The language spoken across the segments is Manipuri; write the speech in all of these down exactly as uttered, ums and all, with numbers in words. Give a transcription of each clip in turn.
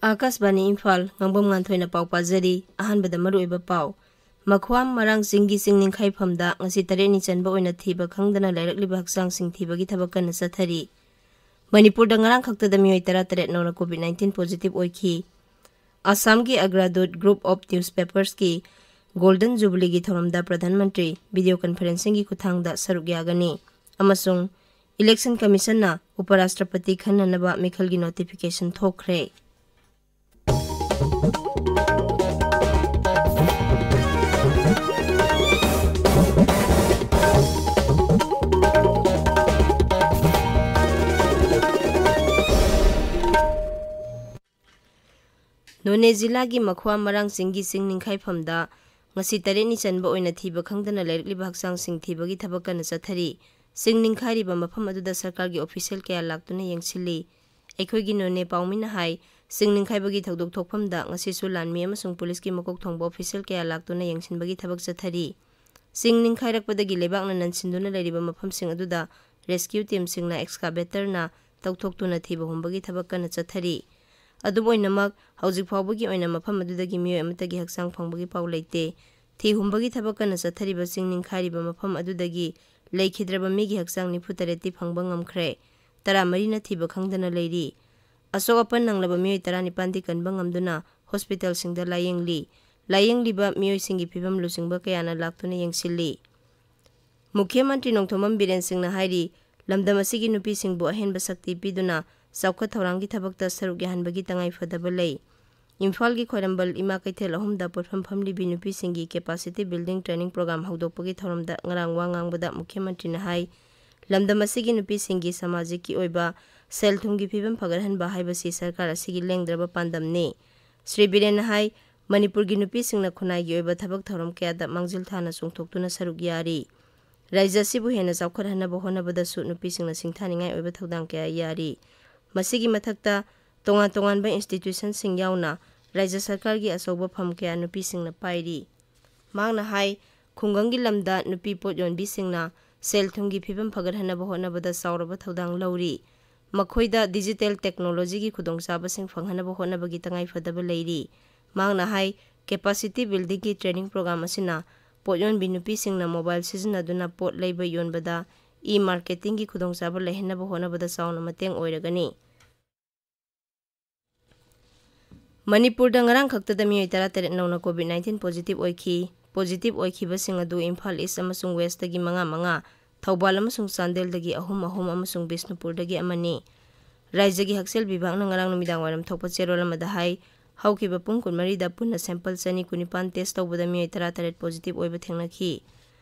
ꯑꯥꯀꯥꯁꯕꯥꯅꯤ ꯏꯝꯐꯥꯜ, ꯉꯥꯡꯕꯝ ꯉꯥꯟꯊꯣꯏꯅ ꯄꯥꯎ ꯄꯥꯖꯔꯤ꯫ ꯑꯍꯥꯟꯕꯗ ꯃꯔꯨꯑꯣꯏꯕ ꯄꯥꯎ꯫ ꯃꯈ꯭ꯋꯥꯝ ꯃꯔꯥꯡ ꯆꯤꯡꯒꯤ ꯆꯤꯡ ꯅꯤꯡꯈꯥꯏꯐꯝꯗ ꯉꯁꯤ ꯇꯔꯦꯠꯅꯤ ꯆꯟꯕ ꯑꯣꯏꯅ ꯊꯤꯕ ꯈꯪꯗꯅ ꯂꯩꯔꯛꯂꯤꯕ ꯍꯛꯆꯥꯡꯁꯤꯡ ꯊꯤꯕꯒꯤ ꯊꯕꯛ ꯀꯟꯅ ꯆꯠꯊꯔꯤ꯫ ꯃꯅꯤꯄꯨꯔꯗ ꯉꯔꯥꯡ ꯈꯛꯇꯗ ꯃꯤꯑꯣꯏ ꯇꯔꯥꯇꯔꯦꯠ ꯅꯧꯅ COVID nineteen positive ꯑꯣꯏꯈꯤ꯫ ꯑꯁꯥꯝꯒꯤ ꯑꯒ꯭ꯔꯥꯗꯨꯠ Group of Newspapersꯀꯤ Golden Jubileeꯒꯤ ꯊꯧꯔꯝꯗ ꯄ꯭ꯔꯙꯥꯟ ꯃꯟꯇ꯭ꯔꯤ video conferencingꯒꯤ ꯈꯨꯠꯊꯥꯡꯗ ꯁꯔꯨꯛ ꯌꯥꯒꯅꯤ ꯑꯃꯁꯨꯡ Election Commissionꯅ ꯎꯄ ꯔꯥꯁꯇ꯭ꯔꯄꯇꯤ ꯈꯟꯅꯅꯕ ꯃꯤꯈꯜꯒꯤ notification ꯊꯣꯛꯈ꯭ꯔꯦ꯫ ꯅꯣꯅꯦ ꯖꯤꯂꯥꯒꯤ ꯃꯈ꯭ꯋꯥꯝ ꯃꯔꯥꯡ ꯆꯤꯡꯒꯤ ꯆꯤꯡ ꯅꯤꯡꯈꯥꯏꯐꯝꯗ ꯉꯁꯤ ꯇꯔꯦꯠꯅꯤ ꯆꯟꯕ ꯑꯣꯏꯅ ꯊꯤꯕ ꯈꯪꯗꯅ ꯂꯩꯔꯛꯂꯤꯕ ꯍꯛꯆꯥꯡꯁꯤꯡ ꯊꯤꯕꯒꯤ ꯊꯕꯛ ꯀꯟꯅ ꯆꯠꯊꯔꯤ꯫ ꯆꯤꯡ ꯅꯤꯡꯈꯥꯏꯔꯤꯕ ꯃꯐꯝ ꯑꯗꯨꯗ ꯁꯔꯀꯥꯔꯒꯤ official ꯀꯌꯥ ꯂꯥꯛꯇꯨꯅ ꯌꯦꯡꯁꯤꯜꯂꯤ꯫ ꯑꯩꯈꯣꯏꯒꯤ ꯅꯣꯅꯦ ꯄꯥꯎꯃꯤꯅ ꯍꯥꯏ, ꯆꯤꯡ ꯅꯤꯡꯈꯥꯏꯕꯒꯤ ꯊꯧꯗꯣꯛ ꯊꯣꯛꯐꯝꯗ ꯉꯁꯤꯁꯨ ꯂꯥꯟꯃꯤ ꯑꯃꯁꯨꯡ ꯄꯨꯂꯤꯁꯀꯤ ꯃꯀꯣꯛ ꯊꯣꯡꯕ official ꯀꯌꯥ ꯂꯥꯛꯇꯨꯅ ꯌꯦꯡꯁꯤꯟꯕꯒꯤ ꯊꯕꯛ ꯆꯠꯊꯔꯤ꯫ ꯆꯤꯡ ꯅꯤꯡꯈꯥꯏꯔꯛꯄꯗꯒꯤ ꯂꯩꯕꯥꯛꯅ ꯅꯟꯁꯤꯟꯗꯨꯅ ꯂꯩꯔꯤꯕ ꯃꯐꯝꯁꯤꯡ ꯑꯗꯨꯗ rescue teamꯁꯤꯡꯅ excavatorꯅ ꯇꯧꯊꯣꯛꯇꯨꯅ ꯊꯤꯕ ꯍꯨꯝꯕꯒꯤ ꯊꯕꯛ ꯀꯟꯅ ꯆꯠꯊꯔꯤ꯫ ꯑꯗꯨꯝ ꯑꯣꯏꯅꯃꯛ, ꯍꯧꯖꯤꯛ ꯐꯥꯎꯕꯒꯤ ꯑꯣꯏꯅ ꯃꯐꯝ ꯑꯗꯨꯗꯒꯤ ꯃꯤꯑꯣꯏ ꯑꯃꯠꯇꯒꯤ ꯍꯛꯆꯥꯡ ꯐꯪꯕꯒꯤ ꯄꯥꯎ ꯂꯩꯇꯦ꯫ ꯊꯤ ꯍꯨꯝꯕꯒꯤ ꯊꯕꯛ ꯀꯟꯅ ꯆꯠꯊꯔꯤꯕ ꯆꯤꯡ ꯅꯤꯡꯈꯥꯏꯔꯤꯕ ꯃꯐꯝ ꯑꯗꯨꯗꯒꯤ ꯂꯩꯈꯤꯗ꯭ꯔꯕ ꯃꯤꯒꯤ ꯍꯛꯆꯥꯡ ꯅꯤꯐꯨ ꯇꯔꯦꯠꯇꯤ ꯐꯪꯕ ꯉꯝꯈ꯭ꯔꯦ꯫ ꯇꯔꯥꯃꯔꯤꯅ ꯊꯤꯕ ꯈꯪꯗꯅ ꯂꯩꯔꯤ꯫ ꯑꯁꯣꯛ ꯑꯄꯟ ꯅꯪꯂꯕ ꯃꯤꯑꯣꯏ ꯇꯔꯥꯅꯤꯄꯥꯟꯗꯤ ꯀꯟꯕ ꯉꯝꯗꯨꯅ hospitalꯁꯤꯡꯗ ꯂꯥꯌꯦꯡꯂꯤ꯫ ꯂꯥꯌꯦꯡꯂꯤꯕ ꯃꯤꯑꯣꯏꯁꯤꯡꯒꯤ ꯐꯤꯕꯝ ꯂꯨꯆꯤꯡꯕ ꯀꯌꯥꯅ ꯂꯥꯛꯇꯨꯅ ꯌꯦꯡꯁꯤꯜꯂꯤ꯫ ꯃꯨꯈ꯭ꯌ ꯃꯟꯇ꯭ꯔꯤ ꯅꯣꯡꯊꯣꯝꯕꯝ ꯕꯤꯔꯦꯟ ꯁꯤꯡꯅ ꯍꯥꯏꯔꯤ, ꯂꯝꯗꯝ ꯑꯁꯤꯒꯤ ꯅꯨꯄꯤꯁꯤꯡꯕꯨ ꯑꯍꯦꯟꯕ ꯁꯛꯇꯤ ꯄꯤꯗꯨꯅ ꯆꯥꯎꯈꯠ ꯊꯧꯔꯥꯡꯒꯤ ꯊꯕꯛꯇ ꯁꯔꯨꯛ ꯌꯥꯍꯟꯕꯒꯤ ꯇꯉꯥꯏ ꯐꯗꯕ ꯂꯩ꯫ ꯏꯝꯐꯥꯜꯒꯤ ꯈ꯭ꯋꯥꯏꯔꯝꯕꯟ ꯏꯃꯥ ꯀꯩꯊꯦꯜ ꯑꯍꯨꯝꯗ ꯄꯣꯠꯐꯝ ꯐꯝꯂꯤꯕꯤ ꯅꯨꯄꯤꯁꯤꯡꯒꯤ capacity building training program ꯍꯧꯗꯣꯛꯄꯒꯤ ꯊꯧꯔꯝꯗ ꯉꯔꯥꯡ ꯋꯥ ꯉꯥꯡꯕꯗ ꯃꯨꯈ꯭ꯌ ꯃꯟꯇ꯭ꯔꯤꯅ ꯍꯥꯏ, ꯂꯝꯗꯝ ꯑꯁꯤꯒꯤ ꯅꯨꯄꯤꯁꯤꯡꯒꯤ ꯁꯃꯥꯖꯤꯛꯀꯤ ꯑꯣꯏꯕ ꯁꯦꯜ ꯊꯨꯝꯒꯤ ꯐꯤꯕꯝ ꯐꯒꯠꯍꯟꯕ ꯍꯥꯏꯕꯁꯤ ꯁꯔꯀꯥꯔ ꯑꯁꯤꯒꯤ ꯂꯦꯡꯗ꯭ꯔꯕ ꯄꯥꯟꯗꯝꯅꯤ꯫ ꯁ꯭ꯔꯤ ꯕꯤꯔꯦꯟꯅ ꯍꯥꯏ, ꯃꯅꯤꯄꯨꯔꯒꯤ ꯅꯨꯄꯤꯁꯤꯡꯅ ꯈꯨꯟꯅꯥꯏꯒꯤ ꯑꯣꯏꯕ ꯊꯕꯛ ꯊꯧꯔꯝ ꯀꯌꯥꯗ ꯃꯥꯡꯖꯤꯜ ꯊꯥꯅ ꯆꯣꯡꯊꯣꯛꯇꯨꯅ ꯁꯔꯨꯛ ꯌꯥꯔꯤ꯫ ꯔꯥꯖ꯭ꯌ ꯑꯁꯤꯕꯨ ꯍꯦꯟꯅ ꯆꯥꯎꯈꯠꯍꯟꯅꯕ ꯍꯣꯠꯅꯕꯗꯁꯨ ꯅꯨꯄꯤꯁꯤꯡꯅ ꯁꯤꯡꯊꯥꯅꯤꯡꯉꯥꯏ ꯑꯣꯏꯕ ꯊꯧꯗꯥꯡ ꯀꯌꯥ ꯌꯥꯔꯤ꯫ ꯃꯁꯤꯒꯤ ꯃꯊꯛꯇ ꯇꯣꯉꯥꯟ ꯇꯣꯉꯥꯟꯕ institutionꯁꯤꯡ ꯌꯥꯎꯅ ꯔꯥꯖ꯭ꯌ ꯁꯔꯀꯥꯔꯒꯤ ꯑꯆꯧꯕ ꯐꯝ ꯀꯌꯥ ꯅꯨꯄꯤꯁꯤꯡꯅ ꯄꯥꯏꯔꯤ꯫ ꯃꯍꯥꯛꯅ ꯍꯥꯏ, ꯈꯨꯡꯒꯪꯒꯤ ꯂꯝꯗ ꯅꯨꯄꯤ ꯄꯣꯠ ꯌꯣꯟꯕꯤꯁꯤꯡꯅ ꯁꯦꯜ ꯊꯨꯝꯒꯤ ꯐꯤꯕꯝ ꯐꯒꯠꯍꯟꯅꯕ ꯍꯣꯠꯅꯕꯗ ꯆꯥꯎꯔꯕ ꯊꯧꯗꯥꯡ ꯂꯧꯔꯤ꯫ ꯃꯈꯣꯏꯗ ꯗꯤꯖꯤꯇꯦꯜ ꯇꯦꯛꯅꯣꯂꯣꯖꯤꯒꯤ ꯈꯨꯗꯣꯡꯆꯥꯕꯁꯤꯡ ꯐꯪꯍꯟꯅꯕ ꯍꯣꯠꯅꯕꯒꯤ ꯇꯉꯥꯏꯐꯗꯕ ꯂꯩꯔꯤ꯫ ꯃꯍꯥꯛꯅ ꯍꯥꯏ, ꯀꯦꯄꯥꯁꯤꯇꯤ ꯕꯤꯜꯗꯤꯡꯒꯤ ꯇ꯭ꯔꯦꯅꯤꯡ ꯄ꯭ꯔꯣꯒ꯭ꯔꯥꯝ ꯑꯁꯤꯅ ꯄꯣꯠ ꯌꯣꯟꯕꯤ ꯅꯨꯄꯤꯁꯤꯡꯅ ꯃꯣꯕꯥꯏꯜ ꯁꯤꯖꯤꯟꯅꯗꯨꯅ ꯄꯣꯠ ꯂꯩꯕ ꯌꯣꯟꯕꯗ ꯏ ꯃꯥꯔꯀꯦꯇꯤꯡꯒꯤ ꯈꯨꯗꯣꯡꯆꯥꯕ ꯂꯩꯍꯟꯅꯕ ꯍꯣꯠꯅꯕꯗ ꯆꯥꯎꯅ ꯃꯇꯦꯡ ꯑꯣꯏꯔꯒꯅꯤ꯫ ꯃꯅꯤꯄꯨꯔꯗ ꯉꯔꯥꯡ ꯈꯛꯇꯗ ꯃꯤꯑꯣꯏ ꯇꯔꯥꯇꯔꯦꯠ ꯅꯧꯅ ꯀꯣꯚꯤꯗ ꯅꯥꯏꯟꯇꯤꯟ ꯄꯣꯖꯤꯇꯤꯚ ꯑꯣꯏꯈꯤ꯫ ꯄꯣꯖꯤꯇꯤꯚ ꯑꯣꯏꯈꯤꯕꯁꯤꯡ ꯑꯗꯨ ꯏꯝꯐꯥꯜ ꯏꯁ ꯑꯃꯁꯨꯡ ꯋꯦꯁꯇꯒꯤ ꯃꯉꯥ ꯃꯉꯥ, ꯊꯧꯕꯥꯜ ꯑꯃꯁꯨꯡ ꯆꯥꯟꯗꯦꯜꯗꯒꯤ ꯑꯍꯨꯝ ꯑꯍꯨꯝ ꯑꯃꯁꯨꯡ ꯕꯤꯁꯅꯨꯄꯨꯔꯗꯒꯤ ꯑꯃꯅꯤ꯫ ꯔꯥꯖ꯭ꯌꯒꯤ ꯍꯛꯁꯦꯜ ꯕꯤꯚꯥꯒꯅ ꯉꯔꯥꯡ ꯅꯨꯃꯤꯗꯥꯡ ꯋꯥꯏꯔꯝ ꯊꯣꯛꯄ ꯆꯦꯔꯣꯜ ꯑꯃꯗ ꯍꯥꯏ, ꯍꯧꯈꯤꯕ ꯄꯨꯡ ꯀꯨꯟꯃꯔꯤꯗ ꯄꯨꯟꯅ ꯁꯦꯝꯄꯜ ꯆꯅꯤ ꯀꯨꯟꯅꯤꯄꯥꯟ ꯇꯦꯁ ꯇꯧꯕꯗ ꯃꯤꯑꯣꯏ ꯇꯔꯥꯇꯔꯦꯠ ꯄꯣꯖꯤꯇꯤꯚ ꯑꯣꯏꯕ ꯊꯦꯡꯅꯈꯤ꯫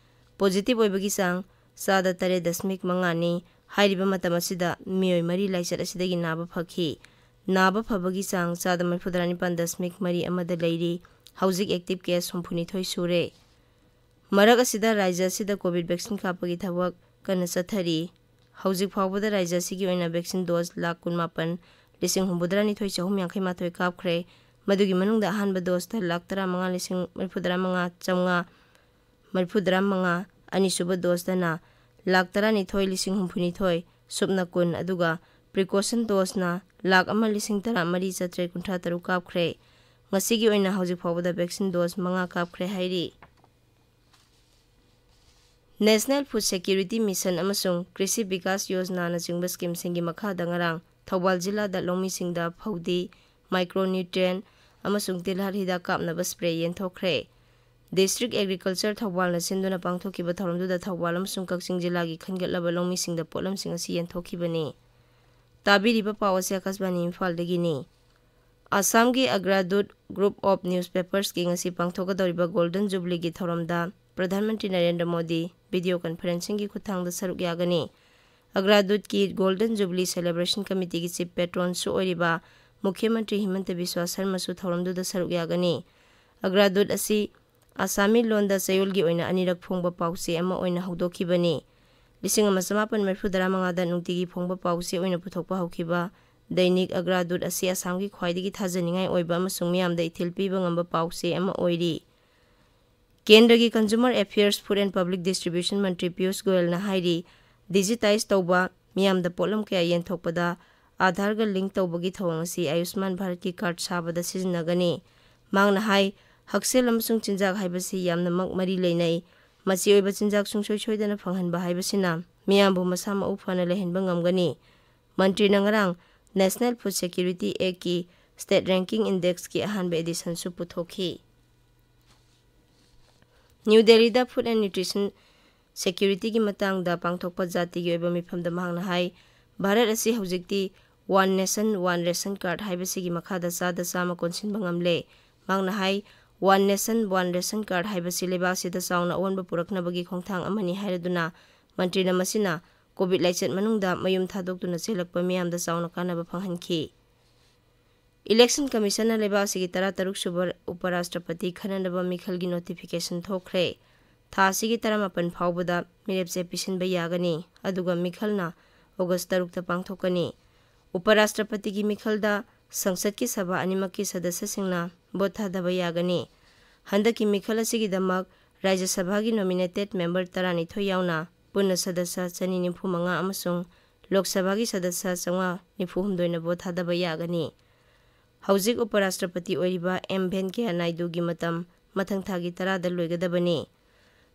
ꯄꯣꯖꯤꯇꯤꯚ ꯑꯣꯏꯕꯒꯤ ꯆꯥꯡ ꯆꯥꯗ ꯇꯔꯦꯠ ꯗꯁꯃꯤꯛ ꯃꯉꯥꯅꯤ꯫ ꯍꯥꯏꯔꯤꯕ ꯃꯇꯝ ꯑꯁꯤꯗ ꯃꯤꯑꯣꯏ ꯃꯔꯤ ꯂꯥꯏꯆꯠ ꯑꯁꯤꯗꯒꯤ ꯅꯥꯕ ꯐꯈꯤ꯫ ꯅꯥꯕ ꯐꯕꯒꯤ ꯆꯥꯡ ꯆꯥꯗ ꯃꯔꯤꯐꯨꯇꯔꯥ ꯅꯤꯄꯥꯟ ꯗꯁꯃꯤꯛ ꯃꯔꯤ ꯑꯃꯗ ꯂꯩꯔꯤ꯫ ꯍꯧꯖꯤꯛ ꯑꯦꯛꯇꯤꯚ ꯀꯦꯁ ꯍꯨꯝꯐꯨꯅꯤꯊꯣꯏ ꯁꯨꯔꯦ꯫ ꯃꯔꯛ ꯑꯁꯤꯗ ꯔꯥꯖ꯭ꯌ ꯑꯁꯤꯗ ꯀꯣꯚꯤꯗ ꯚꯦꯛꯁꯤꯟ ꯀꯥꯞꯄꯒꯤ ꯊꯕꯛ ꯀꯟꯅ ꯆꯠꯊꯔꯤ꯫ ꯍꯧꯖꯤꯛ ꯐꯥꯎꯕꯗ ꯔꯥꯖ꯭ꯌ ꯑꯁꯤꯒꯤ ꯑꯣꯏꯅ ꯚꯦꯛꯁꯤꯟ ꯗꯣꯁ ꯂꯥꯈ ꯀꯨꯟꯃꯥꯄꯟ ꯂꯤꯁꯤꯡ ꯍꯨꯝꯐꯨꯇꯔꯥꯅꯤꯊꯣꯏ ꯆꯍꯨꯝ ꯌꯥꯡꯈꯩ ꯃꯥꯊꯣꯏ ꯀꯥꯞꯈ꯭ꯔꯦ꯫ ꯃꯗꯨꯒꯤ ꯃꯅꯨꯡꯗ ꯑꯍꯥꯟꯕ ꯗꯣꯁꯇ ꯂꯥꯈ ꯇꯔꯥꯃꯉꯥ ꯂꯤꯁꯤꯡ ꯃꯔꯤꯐꯨꯇꯔꯥꯃꯉꯥ ꯆꯥꯝꯃꯉꯥ ꯃꯔꯤꯐꯨꯇꯔꯥꯃꯉꯥ, ꯑꯅꯤꯁꯨꯕ ꯗꯣꯁꯇꯅ ꯂꯥꯈ ꯇꯔꯥꯅꯤꯊꯣꯏ ꯂꯤꯁꯤꯡ ꯍꯨꯝꯐꯨꯅꯤꯊꯣꯏ ꯁꯨꯞꯅ ꯀꯨꯟ, ꯑꯗꯨꯒ ꯄ꯭ꯔꯤꯀꯣꯁꯟ ꯗꯣꯁꯅ ꯂꯥꯈ ꯑꯃ ꯂꯤꯁꯤꯡ ꯇꯔꯥꯃꯔꯤ ꯆꯥꯇ꯭ꯔꯦꯠ ꯀꯨꯟꯊ꯭ꯔꯥ ꯇꯔꯨꯛ ꯀꯥꯞꯈ꯭ꯔꯦ꯫ ꯉꯁꯤꯒꯤ ꯑꯣꯏꯅ ꯍꯧꯖꯤꯛ ꯐꯥꯎꯕꯗ ꯚꯦꯛꯁꯤꯟ ꯗꯣꯁ ꯃꯉꯥ ꯀꯥꯞꯈ꯭ꯔꯦ ꯍꯥꯏꯔꯤ꯫ ꯅꯦꯁꯅꯦꯜ ꯐꯨꯗ ꯁꯦꯀ꯭ꯌꯨꯔꯤꯇꯤ ꯃꯤꯁꯟ ꯑꯃꯁꯨꯡ ꯀ꯭ꯔꯤꯁꯤ ꯕꯤꯀꯥꯁ ꯌꯣꯖꯅꯥꯅꯆꯤꯡꯕ ꯁ꯭ꯀꯤꯝꯁꯤꯡꯒꯤ ꯃꯈꯥꯗ ꯉꯔꯥꯡ ꯊꯧꯕꯥꯜ ꯖꯤꯂꯥꯗ ꯂꯧꯃꯤꯁꯤꯡꯗ ꯐꯧꯗꯤ, ꯃꯥꯏꯀ꯭ꯔꯣꯅ꯭ꯌꯨꯇ꯭ꯔꯤꯌꯦꯟ ꯑꯃꯁꯨꯡ ꯇꯤꯜꯍꯥꯠ ꯍꯤꯗꯥꯛ ꯀꯥꯞꯅꯕ ꯁ꯭ꯄ꯭ꯔꯦ ꯌꯦꯟꯊꯣꯛꯈ꯭ꯔꯦ꯫ ꯗꯤꯁꯇ꯭ꯔꯤꯛ ꯑꯦꯒ꯭ꯔꯤꯀꯜꯆꯔ ꯊꯧꯕꯥꯜꯅ ꯁꯤꯟꯗꯨꯅ ꯄꯥꯡꯊꯣꯛꯈꯤꯕ ꯊꯧꯔꯝꯗꯨꯗ ꯊꯧꯕꯥꯜ ꯑꯃꯁꯨꯡ ꯀꯛꯆꯤꯡ ꯖꯤꯂꯥꯒꯤ ꯈꯟꯒꯠꯂꯕ ꯂꯧꯃꯤꯁꯤꯡꯗ ꯄꯣꯠꯂꯝꯁꯤꯡ ꯑꯁꯤ ꯌꯦꯟꯊꯣꯛꯈꯤꯕꯅꯤ꯫ ꯇꯥꯕꯤꯔꯤꯕ ꯄꯥꯎ ꯑꯁꯤ ꯑꯥꯀꯥꯁꯕꯥꯅꯤ ꯏꯝꯐꯥꯜꯗꯒꯤꯅꯤ꯫ ꯑꯁꯥꯝꯒꯤ ꯑꯒ꯭ꯔꯥꯗꯨꯠ ꯒ꯭ꯔꯨꯞ ꯑꯣꯐ ꯅ꯭ꯌꯨꯁꯄꯦꯄꯔꯁꯀꯤ ꯉꯁꯤ ꯄꯥꯡꯊꯣꯛꯀꯗꯧꯔꯤꯕ ꯒꯣꯜꯗꯟ ꯖꯨꯕꯤꯂꯤꯒꯤ ꯊꯧꯔꯝꯗ ꯄ꯭ꯔꯙꯥꯟ ꯃꯟꯇ꯭ꯔꯤ ꯅꯔꯦꯟꯗ꯭ꯔ ꯃꯣꯗꯤ ꯚꯤꯗꯤꯑꯣ ꯀꯟꯐꯔꯦꯟꯁꯤꯡꯒꯤ ꯈꯨꯠꯊꯥꯡꯗ ꯁꯔꯨꯛ ꯌꯥꯒꯅꯤ꯫ ꯑꯒ꯭ꯔꯥꯗꯨꯠꯀꯤ ꯒꯣꯜꯗꯟ ꯖꯨꯕꯤꯂꯤ ꯁꯦꯂꯦꯕ꯭ꯔꯦꯁꯟ ꯀꯃꯤꯇꯤꯒꯤ ꯆꯤꯐ ꯄꯦꯇ꯭ꯔꯣꯟꯁꯨ ꯑꯣꯏꯔꯤꯕ ꯃꯨꯈ꯭ꯌ ꯃꯟꯇ꯭ꯔꯤ ꯍꯤꯃꯟꯇ ꯕꯤꯁ꯭ꯋꯥ ꯁꯔꯃꯁꯨ ꯊꯧꯔꯝꯗꯨꯗ ꯁꯔꯨꯛ ꯌꯥꯒꯅꯤ꯫ ꯑꯒ꯭ꯔꯥꯗꯨꯠ ꯑꯁꯤ ꯑꯁꯥꯃꯤ ꯂꯣꯟꯗ ꯆꯌꯣꯜꯒꯤ ꯑꯣꯏꯅ ꯑꯅꯤꯔꯛ ꯐꯣꯡꯕ ꯄꯥꯎꯆꯦ ꯑꯃ ꯑꯣꯏꯅ ꯍꯧꯗꯣꯛꯈꯤꯕꯅꯤ꯫ ꯂꯤꯁꯤꯡ ꯑꯃ ꯆꯃꯥꯄꯟ ꯃꯔꯤꯐꯨꯇꯔꯥ ꯃꯉꯥꯗ ꯅꯨꯡꯇꯤꯒꯤ ꯐꯣꯡꯕ ꯄꯥꯎꯆꯦ ꯑꯣꯏꯅ ꯄꯨꯊꯣꯛꯄ ꯍꯧꯈꯤꯕ ꯗꯩꯅꯤꯛ ꯑꯒ꯭ꯔꯥꯗꯨꯠ ꯑꯁꯤ ꯑꯁꯥꯝꯒꯤ ꯈ꯭ꯋꯥꯏꯗꯒꯤ ꯊꯥꯖꯅꯤꯡꯉꯥꯏ ꯑꯣꯏꯕ ꯑꯃꯁꯨꯡ ꯃꯤꯌꯥꯝꯗ ꯏꯊꯤꯜ ꯄꯤꯕ ꯉꯝꯕ ꯄꯥꯎ ꯆꯦ ꯑꯃ ꯑꯣꯏꯔꯤ꯫ ꯀꯦꯟꯗ꯭ꯔꯒꯤ Consumer Affairs, Food and Public Distribution ꯃꯟꯇ꯭ꯔꯤ ꯄꯤꯌꯨꯁ ꯒꯣꯌꯜꯅ ꯍꯥꯏꯔꯤ, ꯗꯤꯖꯤꯇꯥꯏꯖ ꯇꯧꯕ, ꯃꯤꯌꯥꯝꯗ ꯄꯣꯠꯂꯝ ꯀꯌꯥ ꯌꯦꯟꯊꯣꯛꯄꯗ ꯑꯥꯙꯥꯔꯒ ꯂꯤꯡ ꯇꯧꯕꯒꯤ ꯊꯧꯑꯣꯡ ꯑꯁꯤ ꯑꯌꯨꯁꯃꯥꯟ ꯚꯥꯔꯠꯀꯤ ꯀꯥꯔꯗ ꯁꯥꯕꯗ ꯁꯤꯖꯤꯟꯅꯒꯅꯤ꯫ ꯃꯍꯥꯛꯅ ꯍꯥꯏ, ꯍꯛꯁꯦꯜ ꯑꯃꯁꯨꯡ ꯆꯤꯟꯖꯥꯛ ꯍꯥꯏꯕꯁꯤ ꯌꯥꯝꯅꯃꯛ ꯃꯔꯤ ꯂꯩꯅꯩ꯫ ꯃꯆꯤ ꯑꯣꯏꯕ ꯆꯤꯟꯖꯥꯛ ꯁꯨꯡꯁꯣꯏ ꯁꯣꯏꯗꯅ ꯐꯪꯍꯟꯕ ꯍꯥꯏꯕꯁꯤꯅ ꯃꯤꯌꯥꯝꯕꯨ ꯃꯁꯥ ꯃꯎ ꯐꯅ ꯂꯩꯍꯟꯕ ꯉꯝꯒꯅꯤ꯫ ꯃꯟꯇ꯭ꯔꯤꯅ ꯉꯔꯥꯡ National Food Security Actꯀꯤ State Ranking Indexꯀꯤ ꯑꯍꯥꯟꯕ ꯑꯦꯗꯤꯁꯟꯁꯨ ꯄꯨꯊꯣꯛꯈꯤ꯫ ꯅ꯭ꯌꯨ ꯗꯦꯜꯂꯤꯗ Food and Nutrition Securityꯒꯤ ꯃꯇꯥꯡꯗ ꯄꯥꯡꯊꯣꯛꯄ ꯖꯥꯇꯤꯒꯤ ꯑꯣꯏꯕ ꯃꯤꯐꯝꯗ ꯃꯍꯥꯛꯅ ꯍꯥꯏ, ꯚꯥꯔꯠ ꯑꯁꯤ ꯍꯧꯖꯤꯛꯇꯤ One Nation, One Ration Card ꯍꯥꯏꯕꯁꯤꯒꯤ ꯃꯈꯥꯗ ꯆꯥꯗ ꯆꯥꯝꯃ ꯀꯣꯟꯁꯤꯟꯕ ꯉꯝꯂꯦ꯫ ꯃꯍꯥꯛꯅ ꯍꯥꯏ, One Nation, One Ration Card ꯍꯥꯏꯕꯁꯤ ꯂꯩꯕꯥꯛ ꯑꯁꯤꯗ ꯆꯥꯎꯅ ꯑꯑꯣꯟꯕ ꯄꯨꯔꯛꯅꯕꯒꯤ ꯈꯣꯡꯊꯥꯡ ꯑꯃꯅꯤ ꯍꯥꯏꯔꯗꯨꯅ, ꯃꯟꯇ꯭ꯔꯤꯅ ꯃꯁꯤꯅ ꯀꯣꯚꯤꯗ ꯂꯥꯏꯆꯠ ꯃꯅꯨꯡꯗ ꯃꯌꯨꯝ ꯊꯥꯗꯣꯛꯇꯨꯅ ꯆꯦꯜꯂꯛꯄ ꯃꯤꯌꯥꯝꯗ ꯆꯥꯎꯅ ꯀꯥꯟꯅꯕ ꯐꯪꯍꯟꯈꯤ꯫ Election Commissionꯅ ꯂꯩꯕꯥꯛ ꯑꯁꯤꯒꯤ ꯇꯔꯥꯇꯔꯨꯛ ꯁꯨꯕ ꯎꯄꯔꯥꯁꯇ꯭ꯔꯄꯇꯤ ꯈꯟꯅꯅꯕ ꯃꯤꯈꯜꯒꯤ notification ꯊꯣꯛꯈ꯭ꯔꯦ꯫ ꯊꯥ ꯑꯁꯤꯒꯤ ꯇꯔꯥꯃꯥꯄꯟ ꯐꯥꯎꯕꯗ ꯃꯤꯔꯦꯞꯆꯦ ꯄꯤꯁꯤꯟꯕ ꯌꯥꯒꯅꯤ, ꯑꯗꯨꯒ ꯃꯤꯈꯜꯅ ꯑꯣꯒꯁ ꯇꯔꯨꯛꯇ ꯄꯥꯡꯊꯣꯛꯀꯅꯤ꯫ ꯎꯄꯔꯥꯁꯇ꯭ꯔꯄꯇꯤꯒꯤ ꯃꯤꯈꯜꯗ ꯁꯪꯁꯠꯀꯤ ꯁꯚꯥ ꯑꯅꯤꯃꯛꯀꯤ ꯁꯗꯁ꯭ꯌꯁꯤꯡꯅ ꯚꯣꯠ ꯊꯥꯗꯕ ꯌꯥꯒꯅꯤ꯫ ꯍꯟꯗꯛꯀꯤ ꯃꯤꯈꯜ ꯑꯁꯤꯒꯤꯗꯃꯛ ꯔꯥꯖ꯭ꯌ ꯁꯚꯥꯒꯤ nominated member ꯇꯔꯥꯅꯤꯊꯣꯏ ꯌꯥꯎꯅ ꯄꯨꯟꯅ ꯁꯗꯁ꯭ꯌ ꯆꯅꯤ ꯅꯤꯐꯨ ꯃꯉꯥ ꯑꯃꯁꯨꯡ ꯂꯣꯛ ꯁꯚꯥꯒꯤ ꯁꯗꯁ꯭ꯌ ꯆꯥꯝꯃꯉꯥ ꯅꯤꯐꯨ ꯍꯨꯝꯗꯣꯏꯅ ꯚꯣꯠ ꯊꯥꯗꯕ ꯌꯥꯒꯅꯤ꯫ ꯍꯧꯖꯤꯛ ꯎꯄꯔꯥꯁꯇ꯭ꯔꯄꯇꯤ ꯑꯣꯏꯔꯤꯕ ꯑꯦꯝ ꯚꯦꯟꯀꯌꯥ ꯅꯥꯏꯗꯨꯒꯤ ꯃꯇꯝ ꯃꯊꯪ ꯊꯥꯒꯤ ꯇꯔꯥꯗ ꯂꯣꯏꯒꯗꯕꯅꯤ꯫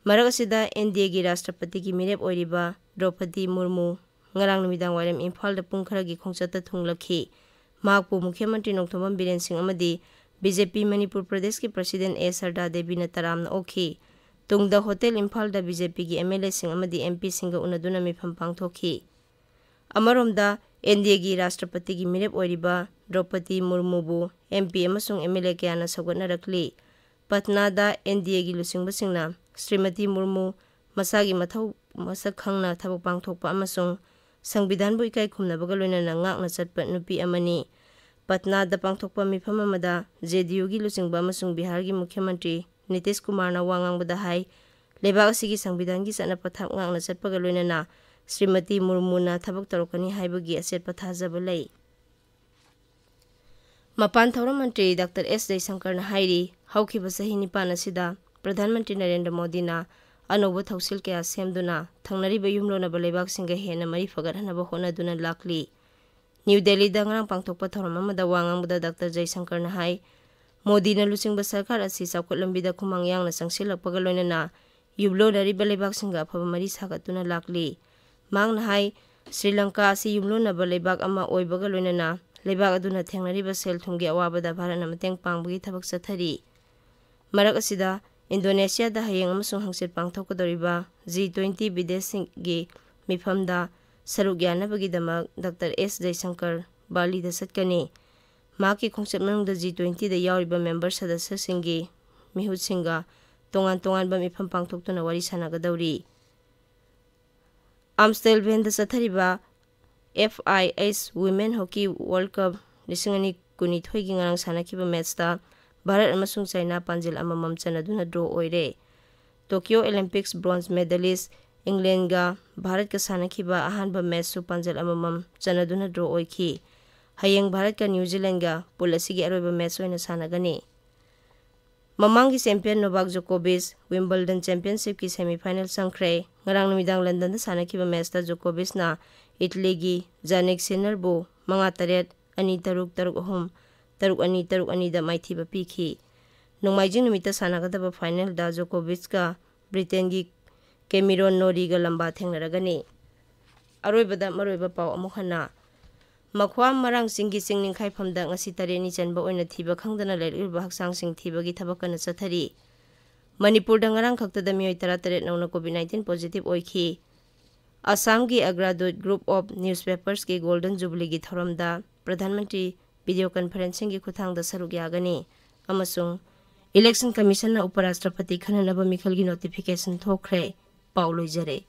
ꯃꯔꯛ ꯑꯁꯤꯗ NDAꯒꯤ ꯔꯥꯁꯇ꯭ꯔꯄꯇꯤꯒꯤ ꯃꯤꯔꯦꯞ ꯑꯣꯏꯔꯤꯕ ꯗ꯭ꯔꯧꯄꯗꯤ ꯃꯨꯔꯃꯨ ꯉꯔꯥꯡ ꯅꯨꯃꯤꯗꯥꯡ ꯋꯥꯏꯔꯝ ꯏꯝꯐꯥꯜꯗ ꯄꯨꯡ ꯈꯔꯒꯤ ꯈꯣꯡꯆꯠꯇ ꯊꯨꯡꯂꯛꯈꯤ꯫ ꯃꯍꯥꯛꯄꯨ ꯃꯨꯈ꯭ꯌ ꯃꯟꯇ꯭ꯔꯤ ꯅꯣꯡꯊꯣꯝꯕꯝ ꯕꯤꯔꯦꯟ ꯁꯤꯡ ꯑꯃꯗꯤ BJP ꯃꯅꯤꯄꯨꯔ ꯄ꯭ꯔꯗꯦꯁꯀꯤ president ꯑꯦ ꯁꯔꯗꯥ ꯗꯦꯕꯤꯅ ꯇꯔꯥꯝꯅ ꯑꯣꯛꯈꯤ꯫ ꯇꯨꯡꯗ ꯍꯣꯇꯦꯜ ꯏꯝꯐꯥꯜꯗ BJPꯒꯤ MLAꯁꯤꯡ ꯑꯃꯗꯤ MPꯁꯤꯡꯒ ꯎꯅꯗꯨꯅ ꯃꯤꯐꯝ ꯄꯥꯡꯊꯣꯛꯈꯤ꯫ ꯑꯃꯔꯣꯝꯗ, NDAꯒꯤ ꯔꯥꯁꯇ꯭ꯔꯄꯇꯤꯒꯤ ꯃꯤꯔꯦꯞ ꯑꯣꯏꯔꯤꯕ ꯗ꯭ꯔꯧꯄꯗꯤ ꯃꯨꯔꯃꯨꯕꯨ MP ꯑꯃꯁꯨꯡ MLA ꯀꯌꯥꯅ ꯁꯧꯒꯠꯅꯔꯛꯂꯤ꯫ ꯄꯠꯅꯥꯗ NDAꯒꯤ ꯂꯨꯆꯤꯡꯕꯁꯤꯡꯅ ꯁ꯭ꯔꯤꯃꯇꯤ ꯃꯨꯔꯃꯨ ꯃꯁꯥꯒꯤ ꯃꯊꯧ ꯃꯁꯛ ꯈꯪꯅ ꯊꯕꯛ ꯄꯥꯡꯊꯣꯛꯄ ꯑꯃꯁꯨꯡ ꯁꯪꯕꯤꯙꯥꯟꯕꯨ ꯏꯀꯥꯏ ꯈꯨꯝꯅꯕꯒ ꯂꯣꯏꯅꯅ ꯉꯥꯛꯅ ꯆꯠꯄ ꯅꯨꯄꯤ ꯑꯃꯅꯤ꯫ ꯄꯠꯅꯥꯗ ꯄꯥꯡꯊꯣꯛꯄ ꯃꯤꯐꯝ ꯑꯃꯗ JDUꯒꯤ ꯂꯨꯆꯤꯡꯕ ꯑꯃꯁꯨꯡ ꯕꯤꯍꯥꯔꯒꯤ ꯃꯨꯈ꯭ꯌ ꯃꯟꯇ꯭ꯔꯤ ꯅꯤꯇꯤꯁ ꯀꯨꯃꯥꯔꯅ ꯋꯥ ꯉꯥꯡꯕꯗ ꯍꯥꯏ, ꯂꯩꯕꯥꯛ ꯑꯁꯤꯒꯤ ꯁꯪꯕꯤꯙꯥꯟꯒꯤ ꯆꯠꯅ ꯄꯊꯥꯞ ꯉꯥꯛꯅ ꯆꯠꯄꯒ ꯂꯣꯏꯅꯅ ꯁ꯭ꯔꯤꯃꯇꯤ ꯃꯨꯔꯃꯨꯅ ꯊꯕꯛ ꯇꯧꯔꯛꯀꯅꯤ ꯍꯥꯏꯕꯒꯤ ꯑꯆꯦꯠꯄ ꯊꯥꯖꯕ ꯂꯩ꯫ ꯃꯄꯥꯟ ꯊꯧꯔꯝ ꯃꯟꯇ꯭ꯔꯤ ꯗꯥꯛꯇꯔ ꯑꯦꯁ ꯖꯌꯁꯪꯀꯔꯅ ꯍꯥꯏꯔꯤ, ꯍꯧꯈꯤꯕ ꯆꯍꯤ ꯅꯤꯄꯥꯟ ꯑꯁꯤꯗ ꯄ꯭ꯔꯙꯥꯟ ꯃꯟꯇ꯭ꯔꯤ ꯅꯔꯦꯟꯗ꯭ꯔ ꯃꯣꯗꯤꯅ ꯑꯅꯧꯕ ꯊꯧꯁꯤꯜ ꯀꯌꯥ ꯁꯦꯝꯗꯨꯅ ꯊꯪꯅꯔꯤꯕ ꯌꯨꯝꯂꯣꯟꯅꯕ ꯂꯩꯕꯥꯛꯁꯤꯡꯒ ꯍꯦꯟꯅ ꯃꯔꯤ ꯐꯒꯠꯍꯟꯅꯕ ꯍꯣꯠꯅꯗꯨꯅ ꯂꯥꯛꯂꯤ꯫ ꯅ꯭ꯌꯨ ꯗꯦꯜꯂꯤꯗ ꯉꯔꯥꯡ ꯄꯥꯡꯊꯣꯛꯄ ꯊꯧꯔꯝ ꯑꯃꯗ ꯋꯥ ꯉꯥꯡꯕꯗ ꯗꯥꯛꯇꯔ ꯖꯌꯁꯪꯀꯔꯅ ꯍꯥꯏ, ꯃꯣꯗꯤꯅ ꯂꯨꯆꯤꯡꯕ ꯁꯔꯀꯥꯔ ꯑꯁꯤ ꯆꯥꯎꯈꯠꯂꯝꯕꯤꯗ ꯈꯨꯃꯥꯡ ꯌꯥꯡꯅ ꯆꯪꯁꯤꯜꯂꯛꯄꯒ ꯂꯣꯏꯅꯅ ꯌꯨꯝꯂꯣꯟꯅꯔꯤꯕ ꯂꯩꯕꯥꯛꯁꯤꯡꯒ ꯑꯐꯕ ꯃꯔꯤ ꯁꯥꯒꯠꯇꯨꯅ ꯂꯥꯛꯂꯤ꯫ ꯃꯍꯥꯛꯅ ꯍꯥꯏ, ꯁ꯭ꯔꯤ ꯂꯪꯀꯥ ꯑꯁꯤ ꯌꯨꯝꯂꯣꯟꯅꯕ ꯂꯩꯕꯥꯛ ꯑꯃ ꯑꯣꯏꯕꯒ ꯂꯣꯏꯅꯅ ꯂꯩꯕꯥꯛ ꯑꯗꯨꯅ ꯊꯦꯡꯅꯔꯤꯕ ꯁꯦꯜ ꯊꯨꯝꯒꯤ ꯑꯋꯥꯕꯗ ꯚꯥꯔꯠꯅ ꯃꯇꯦꯡ ꯄꯥꯡꯕꯒꯤ ꯊꯕꯛ ꯆꯠꯊꯔꯤ꯫ ꯃꯔꯛ ꯑꯁꯤꯗ, ꯏꯟꯗꯣꯅꯦꯁꯤꯌꯥꯗ ꯍꯌꯦꯡ ꯑꯃꯁꯨꯡ ꯍꯪꯆꯤꯠ ꯄꯥꯡꯊꯣꯛꯀꯗꯧꯔꯤꯕ ꯖꯤ ꯇ꯭ꯋꯦꯟꯇꯤ ꯕꯤꯗꯦꯁꯁꯤꯡꯒꯤ ꯃꯤꯐꯝꯗ ꯁꯔꯨꯛ ꯌꯥꯅꯕꯒꯤꯗꯃꯛ ꯗꯥꯛꯇꯔ ꯑꯦꯁ ꯖꯌꯁꯪꯀꯔ ꯕꯥꯂꯤꯗ ꯆꯠꯀꯅꯤ꯫ ꯃꯍꯥꯛꯀꯤ ꯈꯣꯡꯆꯠ ꯃꯅꯨꯡꯗ ꯖꯤ ꯇ꯭ꯋꯦꯟꯇꯤꯗ ꯌꯥꯎꯔꯤꯕ ꯃꯦꯝꯕꯔ ꯁꯗꯁ꯭ꯌꯁꯤꯡꯒꯤ ꯃꯤꯍꯨꯠꯁꯤꯡꯒ ꯇꯣꯉꯥꯟ ꯇꯣꯉꯥꯟꯕ ꯃꯤꯐꯝ ꯄꯥꯡꯊꯣꯛꯇꯨꯅ ꯋꯥꯔꯤ ꯁꯥꯟꯅꯒꯗꯧꯔꯤ꯫ ꯑꯝꯁꯇꯦꯜꯚꯦꯟꯗ ꯆꯠꯊꯔꯤꯕ ꯑꯦꯐ ꯑꯥꯏ ꯑꯦꯁ Women Hockey World Cup ꯂꯤꯁꯤꯡ ꯑꯅꯤ ꯀꯨꯟꯅꯤꯊꯣꯏꯒꯤ ꯉꯔꯥꯡ ꯁꯥꯟꯅꯈꯤꯕ ꯃꯦꯠꯁꯇ ꯚꯥꯔꯠ ꯑꯃꯁꯨꯡ ꯆꯥꯏꯅꯥ ꯄꯥꯟꯖꯤꯜ ꯑꯃꯃꯝ ꯆꯟꯅꯗꯨꯅ ꯗ꯭ꯔꯣ ꯑꯣꯏꯔꯦ꯫ ꯇꯣꯀꯤꯌꯣ ꯑꯣꯂꯤꯝꯄꯤꯛꯁ ꯕ꯭ꯔꯣꯟꯖ ꯃꯦꯗꯥꯂꯤꯁ ꯏꯪꯂꯦꯟꯒ ꯚꯥꯔꯠꯀ ꯁꯥꯟꯅꯈꯤꯕ ꯑꯍꯥꯟꯕ ꯃꯦꯠꯁꯁꯨ ꯄꯥꯟꯖꯤꯜ ꯑꯃꯃꯝ ꯆꯟꯅꯗꯨꯅ ꯗ꯭ꯔꯣ ꯑꯣꯏꯈꯤ꯫ ꯍꯌꯦꯡ ꯚꯥꯔꯠꯀ ꯅ꯭ꯌꯨ ꯖꯤꯂꯦꯟꯒ ꯄꯨꯜ ꯑꯁꯤꯒꯤ ꯑꯔꯣꯏꯕ ꯃꯦꯠꯁ ꯑꯣꯏꯅ ꯁꯥꯟꯅꯒꯅꯤ꯫ ꯃꯃꯥꯡꯒꯤ ꯆꯦꯝꯄꯤꯌꯟ ꯅꯣꯚꯥꯛ ꯖꯣꯀꯣꯚꯤꯆ ꯋꯤꯝꯕꯜꯗꯟ ꯆꯦꯝꯄꯤꯌꯟꯁꯤꯞꯀꯤ ꯁꯦꯃꯤꯐꯥꯏꯅꯦꯜ ꯆꯪꯈ꯭ꯔꯦ꯫ ꯉꯔꯥꯡ ꯅꯨꯃꯤꯗꯥꯡ ꯂꯟꯗꯟꯗ ꯁꯥꯟꯅꯈꯤꯕ ꯃꯦꯠꯁꯇ ꯖꯣꯀꯣꯚꯤꯆꯅ ꯏꯇꯂꯤꯒꯤ ꯖꯥꯅꯤꯛ ꯁꯤꯟꯅꯔꯕꯨ ꯃꯉꯥ ꯇꯔꯦꯠ, ꯑꯅꯤ ꯇꯔꯨꯛ, ꯇꯔꯨꯛ ꯑꯍꯨꯝ, ꯇꯔꯨꯛ ꯑꯅꯤ, ꯇꯔꯨꯛ ꯑꯅꯤꯗ ꯃꯥꯏꯊꯤꯕ ꯄꯤꯈꯤ꯫ ꯅꯣꯡꯃꯥꯏꯖꯤꯡ ꯅꯨꯃꯤꯠꯇ ꯁꯥꯟꯅꯒꯗꯕ ꯐꯥꯏꯅꯦꯜꯗ ꯖꯣꯀꯣꯚꯤꯆꯀ ꯕ꯭ꯔꯤꯇꯦꯟꯒꯤ ꯀꯦꯃꯤꯔꯣꯟ ꯅꯣꯔꯤꯒ ꯂꯝꯕꯥ ꯊꯦꯡꯅꯔꯒꯅꯤ꯫ ꯑꯔꯣꯏꯕꯗ ꯃꯔꯨꯑꯣꯏꯕ ꯄꯥꯎ ꯑꯃꯨꯛ ꯍꯟꯅ꯫ ꯃꯈ꯭ꯋꯥꯝ ꯃꯔꯥꯡ ꯆꯤꯡꯒꯤ ꯆꯤꯡ ꯅꯤꯡꯈꯥꯏꯐꯝꯗ ꯉꯁꯤ ꯇꯔꯦꯠꯅꯤ ꯆꯟꯕ ꯑꯣꯏꯅ ꯊꯤꯕ ꯈꯪꯗꯅ ꯂꯩꯔꯛꯂꯤꯕ ꯍꯛꯆꯥꯡꯁꯤꯡ ꯊꯤꯕꯒꯤ ꯊꯕꯛ ꯀꯟꯅ ꯆꯠꯊꯔꯤ꯫ ꯃꯅꯤꯄꯨꯔꯗ ꯉꯔꯥꯡ ꯈꯛꯇꯗ ꯃꯤꯑꯣꯏ ꯇꯔꯥꯇꯔꯦꯠ ꯅꯧꯅ ꯀꯣꯚꯤꯗ ꯅꯥꯏꯟꯇꯤꯟ ꯄꯣꯖꯤꯇꯤꯚ ꯑꯣꯏꯈꯤ꯫ ꯑꯁꯥꯝꯒꯤ ꯑꯒ꯭ꯔꯥꯗꯨꯠ ꯒ꯭ꯔꯨꯞ ꯑꯣꯐ ꯅ꯭ꯌꯨꯁꯄꯦꯄꯔꯁꯀꯤ ꯒꯣꯜꯗꯟ ꯖꯨꯕꯤꯂꯤꯒꯤ ꯊꯧꯔꯝꯗ ꯄ꯭ꯔꯙꯥꯟ ꯃꯟꯇ꯭ꯔꯤ ꯚꯤꯗꯤꯑꯣ ꯀꯟꯐꯔꯦꯟꯁꯤꯡꯒꯤ ꯈꯨꯠꯊꯥꯡꯗ ꯁꯔꯨꯛ ꯌꯥꯒꯅꯤ꯫ ꯑꯃꯁꯨꯡ ꯏꯂꯦꯛꯁꯟ ꯀꯃꯤꯁꯟꯅ ꯎꯄꯔꯥꯁꯇ꯭ꯔꯄꯇꯤ ꯈꯟꯅꯅꯕ ꯃꯤꯈꯜꯒꯤ ꯅꯣꯇꯤꯐꯤꯀꯦꯁꯟ ꯊꯣꯛꯈ꯭ꯔꯦ꯫ ꯄꯥꯎ ꯂꯣꯏꯖꯔꯦ꯫